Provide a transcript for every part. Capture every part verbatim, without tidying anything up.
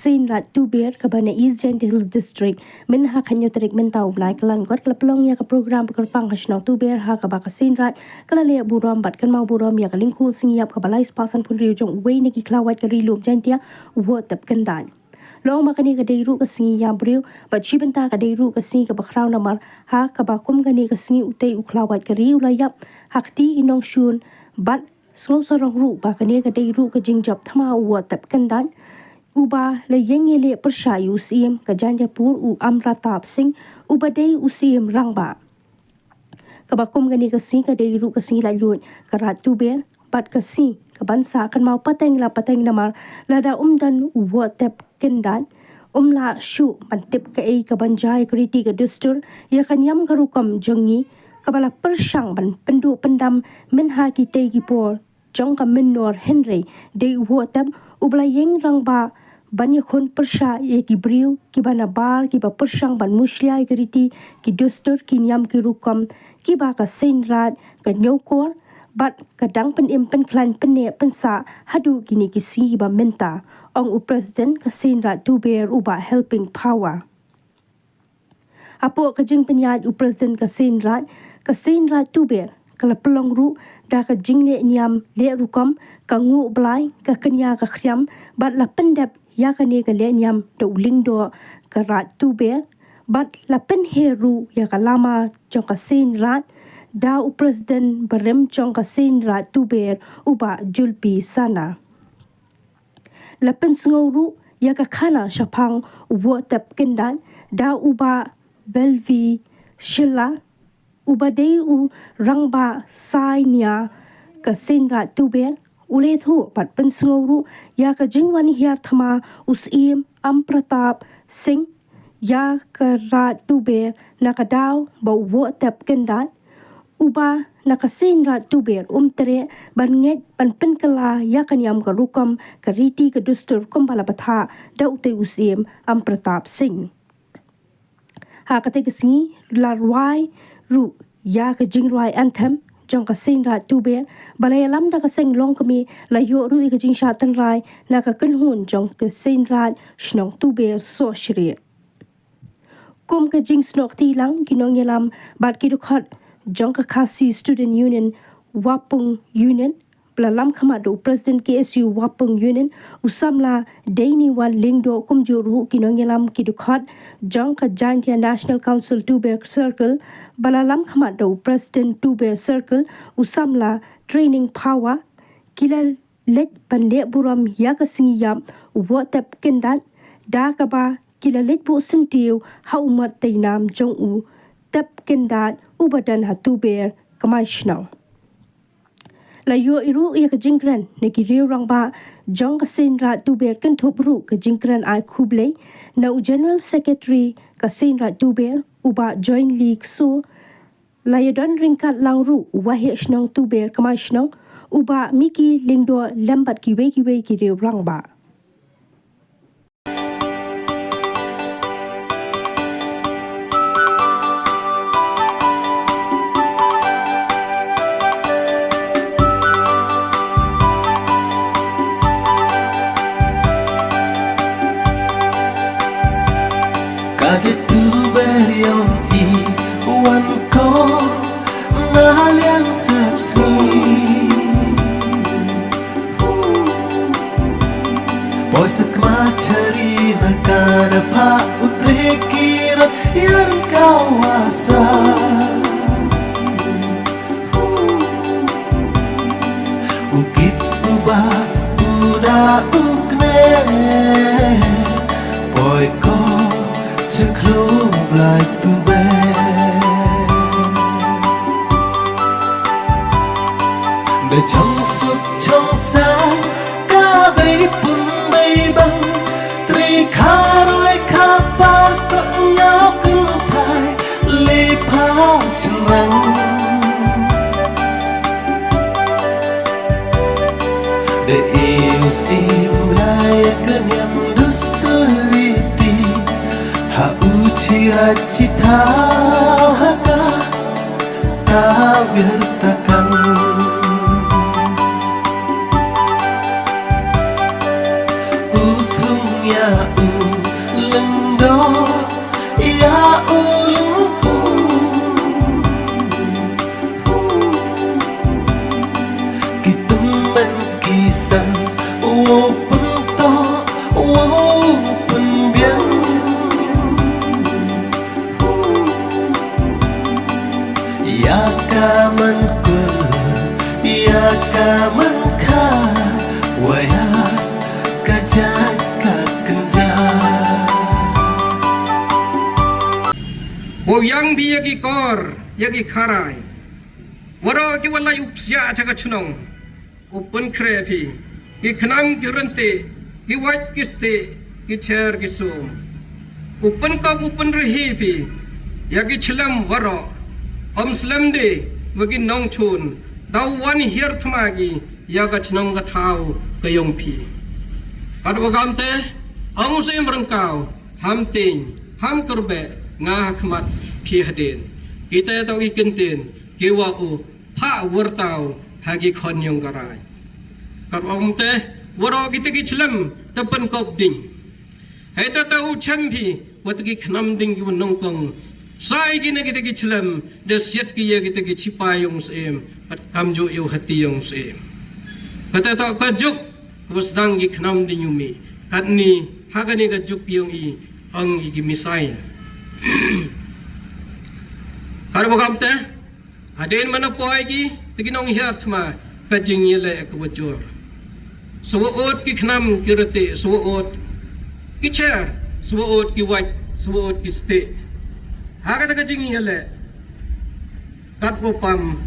Seinraij Tuber kaba na East Jaintia Hills District, mynha ka hynñiew tarik mynta u bnai Kyllalyngkot, ka la pynlong ïa ka program ba kyrpang ha shnong Tuber, ha kaba ka Seinraij ka la leh burom bad kynmaw burom ïa ka lyngkhuh sngi ïap kaba lai spah sanphew hynriew jong uwei na ki khlawait ka Ri Lum Jaintia, u Woh Tep Kyndaid. La ong ba kane ka dei ruh ka sngi ïap briew, bad shi bynta ka dei ruh ka sngi kaba khraw namar ha kaba kum kane ka sngi utei u khlawait ka ri u la ïap ha kti ki nongshun, bad sngewsarong ruh ba kane ka dei ruh ka jingjop thma u Woh Tep Kyndaid, uba la ïeng ïaleh pyrshah ïa u Syiem ka Jaintiapur u Amratap Singh, uba dei u Syiem Rangbah. Kaba kum kane ka sngi ka dei ruh ka sngi laitluid ka Raij Tuber, bad ka sngi kaban sa kynmaw pateng la pateng namar lada ym don u Woh Tep Kyndaid, ym lah shuh ban tip kaei kaban jia ïa ka riti ka dustur, ïa ka niam ka rukom jong ngi, kaba la pyrshang ban pynduh pyndam mynha kitei ki por jong ka mynnor, hynrei dei u Woh Tep uba la ïeng rangbah ban ïakhun pyrshah ïa ki briew kiba nabar, kiba pyrshang ban mushlia ïa ki riti ki dustur, ki niam ki rukom kiba ka Seinraij ka ñiewkor bad ka dang pynim pynkhlaiñ pynneh pynsah haduh kine ki sngi ba mynta, ong u President ka Seinraij Tuber u Bah Helping Phawa. Hapoh ka jingpynïaid u President ka Seinraij, ka Seinraij Tuber ka la pynlong ruh da ka jingleh niam leh rukom, ka nguh blai, ka kñia ka khriam, bad la pyndep ïa kane ka leh niam da u lyngdoh ka Raij Tuber, bad la pynher ruh ïa ka lama jong ka Seinraij da u President barim jong ka Seinraij Tuber u Bah Julpi Sana. La pynsngew ruh ïa ka khana shaphang u Woh Tep Kyndaid da u Bah Belvi Shylla, uba dei u rangbah sainia ka Seinraij Tuber, u la ïathuh bad pynsngew ruh ïa ka jingwan hiar thma u Syiem Amratap Singh ïa ka Raij Tuber na ka daw ba u Woh Tep Kyndaid, uba na ka Seinraij Tuber um treh ban ngeit ban pynkylla ïa ka niam ka rukom, ka riti ka dustur kumba la bthah da utei u Syiem Amratap Singh. Ha katei ka sngi la rwai ruh ïa ka jingrwai anthem jong ka Seinraij Tuber, ba la ïalam da ka seng longkmie, la ïoh ruh ïa ka jingshah tynrai na ka kynhun jong ka Seinraij Shnong Tuber Sohshrieh. Kum ka jingsnoh kti lang, ki nongïalam bad ki dkhot jong ka Khasi Student Union Wapung Union, ba la lam khmat da u President K S U Wapung Union, u samla Deiniwan Lyngdoh, kumjuh ruh ki nongïalam ki dkhot jong ka Jaintia National Council Tuber Circle, ba la lam khmat da u President Tuber Circle, u samla Training Phawa, ki la leit ban leh burom ïa ka sngi ïap u Woh Tep Kyndaid, da kaba ki la leit buh syntiew ha u mot tei nam jong u Tep Kyndaid uba don ha Tuber Kmai Shnong. La ïoh ruh ïa ka jingkren na ki riew rangbah jong ka Seinraij Tuber, kynthup ruh ka jingkren ai khublei na u General Secretary ka Seinraij Tuber u Bah Joinly Kso, la ïadon ryngkat lang ruh u Waheh Shnong Tuber Kmai Shnong u Bah Mickey Lyngdoh lem bad kiwei kiwei ki riew rangbah. Ka jituber ïong i wan ko na liang sep sngi. Poi sa kma chari na ka da pha u tre kirot ïar ka wasa. U kit u ba u da u kne, poi ko sa khlo Blai Tuber. Da chong suk chong sai, ka bei pun bei bang, tri kharoi khapar, to nyaw kynthai, le pha chynrang. Da ius im lai ka niam dustur riti, ha u chira chita ha ka ta wir ta kan. U thung ïa u Ka man kul, ïa ka man kha, wa ïa ka jait ka kynja. Wow yang phi ïa ki kor, ïa ki kharai. Waroh ki walai u psiah cha ka chnong. U pynkhreh phi, ki khnam ki rynti, ki wait ki sti, ki cher ki sum. U pynkop u pynrihi phi, ïa ki chlem waroh. Ym slem de, wa ki nongchun, daw wan hiar thma ki, ïa ka chnong ka thaw, ka yong phi. Pat wa kam te, ong u Syiem Ryngkaw, ham tieng, ham kyrbeh, nga ha khmat, phi hadien. Kita to ki kyntien, ki wa u, pha wyrtaw ha ki khon yong ka raij. Kar ong te, waroh kita ki chlem, te pynkop ding. Hei ta ta u chem phi, wa ta ki khnam ding ki wa nongkong. Sai ki na kita ki chlem, da siat ki ïa kita ki chipai yong Syiem, pat kamjooh ïa u hati yong Syiem. Kata ta ka juk, wa sdang ki khnam ding ïa u mih. Katni, ha kani ka juk yong i, ong i ki missile. Kar wa kam te, hadien mana poi ki, ta ki nonghiar thma, ka jingïaleh ka wa jur. Sa wa ot ki khnam ki rynti, sa wa ot ki cher, sa wa ot ki wait, sa wa ot ki sti. Ha kata ka jingïaleh, kat wa pam,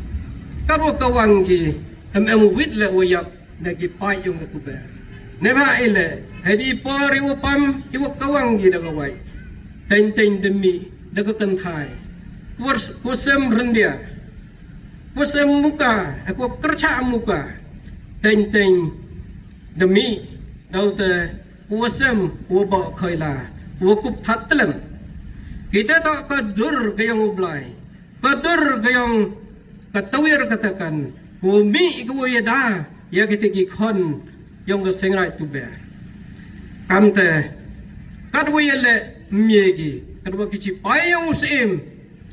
kat wa kawang ki, em em wit leh wa ïap, na ki paid yong ka tuber. Neibhah i leh, hei di por i wa pam, i wa kawang ki da ka wait. Teng teng da mih, da ka kynthai. Pur, pur sem ryndia. Pur sem muka, eh, pur kyrchah muka. Teng teng da mih, daw te, pur sem, u boh khoila, u kup that tlem. Kita to ka dur ka yong u Blai. Ka dur ka yong ka tawir kata kan, ka wa mih ka wa ïada, ïa kita ki khon, yong ka seng raij tuber. Kam te, kat wa ïaleh mih ki, kat wa ki chipai yong u Syiem,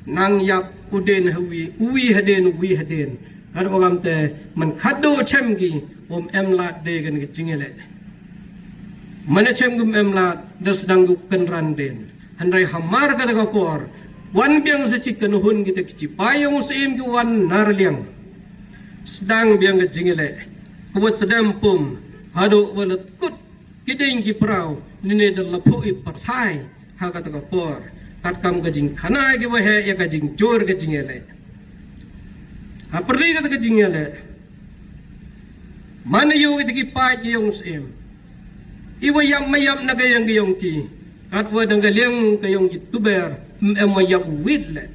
nang ïap u dien ha wi, u wi hadien, u wi hadien. Kat wa kam te, man khadduh chem ki, um em lad de kan ka jingïaleh. Mana chem ki um em lad, da sdang ki kynran dien. Hynrei hamar kata ka por, wan biang sa chi kynhun kita ki chipai yong u Syiem ki wan na rliang. Sdang biang ka jingïaleh, ka wa tdem pum, haduh wa la kut, ki ding ki praw, nine da la phuh i pyrthai, ha kata ka por, kat kam ka jingkhana ki wa heh, ïa ka jingjur ka jingïaleh. Ha pyrdi kata ka jingïaleh. Mana ïoh kita ki paid ki yong u Syiem. I wa ïap ma ïap na ka yong ki yong ki. Kat wa dang ka liang ka yong ki tuber, em em wa ïap wit leh.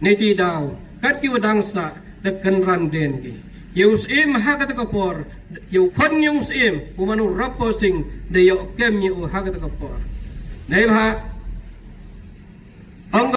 Niti daw, kat ki wa dang sah, da kynran dien ki. Ïa u Syiem ha kata ka por, ïa u khon yong u Syiem, u Manu Rapo Sing, da ïoh kem ïa u ha kata ka por. Neibhah, ong